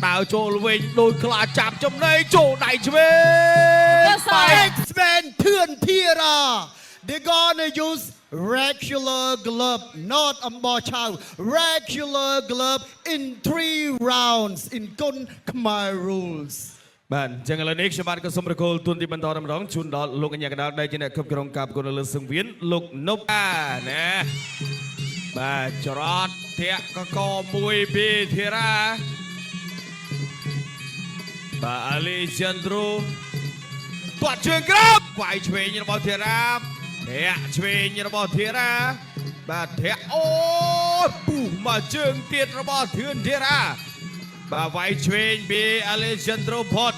ដើរចូលវិញដោយខ្លាចាប់ចំណេញចូលដៃឆ្វេងបែក X-Men Thuen Theara. They're gonna use regular glove, not អំបឆៅ regular glove in three rounds in Kun Khmer rules. បាទអញ្ចឹងឥឡូវនេះខ្ញុំបាទក៏សូមប្រគល់ទូនទីបន្តតែម្ដងជូនដល់លោកអញ្ញាកណ្ដាលដែលជាអ្នកគ្រប់គ្រងការប្រកួតនៅលើសង្វៀនលោកនុបអាណាបាទចរតធាក់កកមួយពីធីរ៉ាបាទអាលីចិនដ្រូបាត់ជើងក្រោមវាយឆ្វេងរបស់ធីរ៉ាធាក់ឆ្វេងរបស់ធីរ៉ាបាទធាក់អូយពុះមកជើងទៀតរបស់ធឿនធីរ៉ាបាទវាយឆ្វេងពីអាលីចិនដ្រូផុត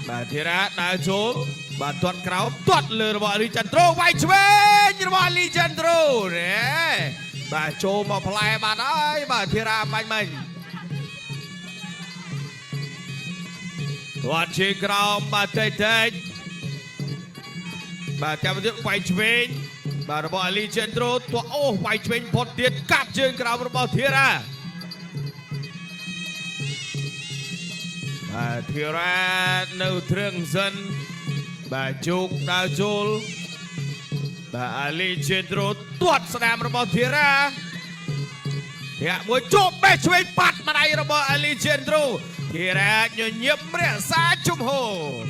បាទធីរ៉ាដើរចូលបាទទាត់ក្រោមទាត់លើរបស់អាលីចន្ទ្រូវាយឆ្វេងរបស់អាលីចន្ទ្រូណែបាទចូលមកផ្លែបាត់ហើយបាទធីរ៉ាបាញ់មិញទាត់ជាក្រោមបាទតិចតិចបាទចាំទៀតវាយឆ្វេងបាទរបស់អាលីចន្ទ្រូទាត់អូវាយឆ្វេងផុតទៀតកាប់ជើងក្រោមរបស់ធីរ៉ាបាទធីរ៉ានៅទ្រឹងសិនបាទជោគដើរចូលបាទអាលីជេដ្រូទាត់ស្ដាមរបស់ធីរ៉ាធាក់មួយជោគបេះឆ្វេងបាត់ម្ដាយរបស់អាលីជេដ្រូធីរ៉ាញញឹមរក្សាជំហរ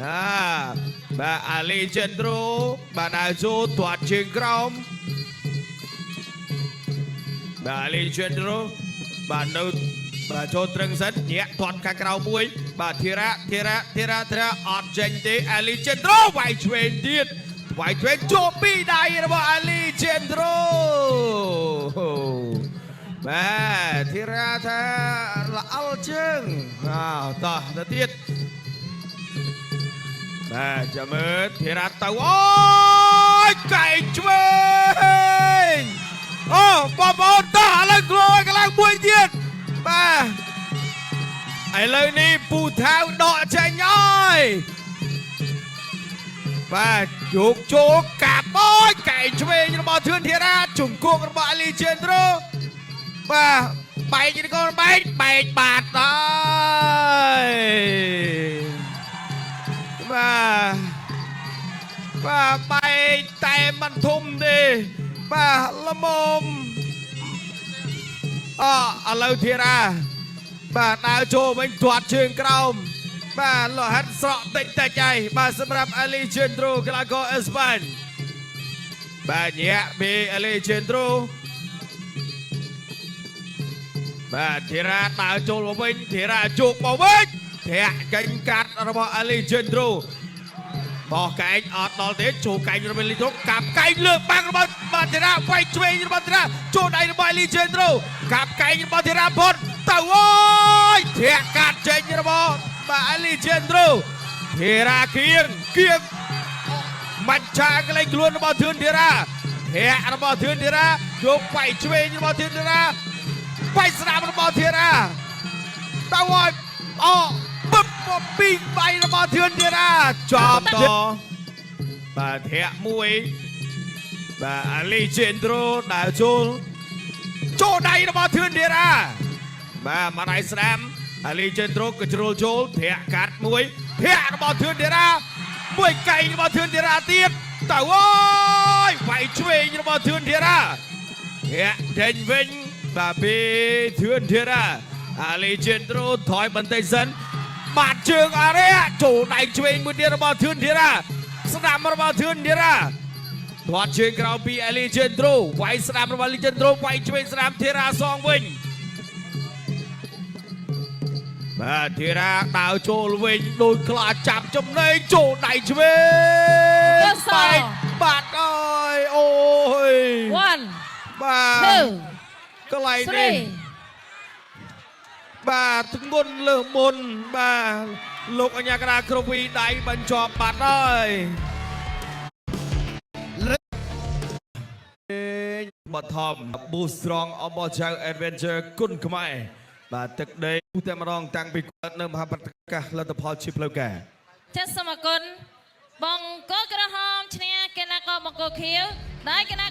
អាបាទអាលីជេដ្រូបាទដើរចូលទាត់ជើងក្រោមបាទអាលីជេដ្រូបាទនៅបាទចូលត្រឹងសិនញាក់ទាត់ខាងក្រៅមួយបាទធីរ៉ាធីរ៉ាធីរ៉ាធីរ៉ាអត់ចេញទេអាលីជេដ្រូវាយឆ្វេងទៀតវាយឆ្វេងជាប់ពីដៃរបស់អាលីជេដ្រូបាទធីរ៉ាថាល្អល់ជើងអោតោះទៅទៀតបាទចាំមើលធីរ៉ាទៅអូយកែងឆ្វេងអូបងប្អូនតោះឥឡូវគ្រួយកន្លងមួយទៀតបាទឥឡូវនេះពូថៅដកចេញហើយបាទយកចូលកាប់អូយកែងឆ្វេងរបស់ធឿនធីរ៉ាជង្គង់របស់អាលីជេនត្រូបាទបែកនេះក៏បែកបែកបាតហើយបាទបាទបែកតែមិនធំទេបាទល្មមអឥឡូវធីរ៉ាបាទដើរចូលវិញទាត់ជើងក្រោមបាទលោហិតស្រក់តិចតិចហើយបាទសម្រាប់អាលីជេនត្រូកីឡាករអេស្ប៉ាញបាទញាក់ពីអាលីជេនត្រូបាទធីរ៉ាដើរចូលមកវិញធីរ៉ាជោគមកវិញធាក់កេញកាត់របស់អាលីជេនត្រូបោះកែងអត់ដល់ទេចូលកែងរបស់អាលីជេនត្រូកាប់កែងលើកបាំងរបស់បាទធីរ៉ាវាយឆ្វេងរបស់ធីរ៉ាចូលដៃរបស់អាលីជេនត្រូកាប់កែងរបស់ធីរ៉ាផុតទៅអូយធាក់កាត់ចេញរបស់បាទអាលីជេនត្រូធីរ៉ាគៀងគៀង មច្ឆាកលែងខ្លួនរបស់ធឿនធីរ៉ាធាក់របស់ធឿនធីរ៉ាយកវាយឆ្វេងរបស់ធឿនធីរ៉ាវាយស្ដាំរបស់ធីរ៉ាទៅហើយអូបឹបមកពីបាយរបស់ធឿនធីរ៉ាជាប់តបាទធាក់មួយបាទអាលីជេនត្រូដើរចូលចូលដៃរបស់ធឿនធីរ៉ាបាទមកដៃស្ដាំអាលីជេនត្រូក៏ជ្រុលចូលធាក់កាត់មួយធាក់របស់ធឿនធីរ៉ាមួយកែងរបស់ធឿនធីរ៉ាទៀតទៅអូយវាយឆ្វេងរបស់ធឿនធីរ៉ាធាក់ចេញវិញបាទពីធឿនធីរ៉ាអាលីជេនត្រូថយបន្តិចសិនបាត់ជើងអារ៉េចូលដៃឆ្វេងមួយទៀតរបស់ធឿនធីរ៉ាស្ដាំរបស់ធឿនធីរ៉ា ធាត់ជើងក្រោមពីអេលីជេនត្រូវាយស្ដាំរបស់អេលីជេនត្រូវាយឆ្វេងស្ដាំធីរ៉ាសងវិញបាទធីរ៉ាដើរចូលវិញដោយខ្លាចាប់ចំណេញចូលដៃឆ្វេងបែកបាត់អើយអូយ One, បាទ two, កន្លែងនេះ three. បាទធ្ងន់លើសមុនបាទលោកអញ្ញាកដាគ្រប់វីដៃបញ្ចប់បាត់ហើយបឋម Boost Strong អំបចៅ Adventure គុណខ្មែរបាទទឹកដីតែម្ដងតាំងពីគាត់នៅមហាព្រឹត្តិការណ៍លទ្ធផលជាផ្លូវការ ចាសសូមអរគុណបង្គោលក្រហមឈ្នះកីឡាករបង្គោលខៀវដែលកីឡា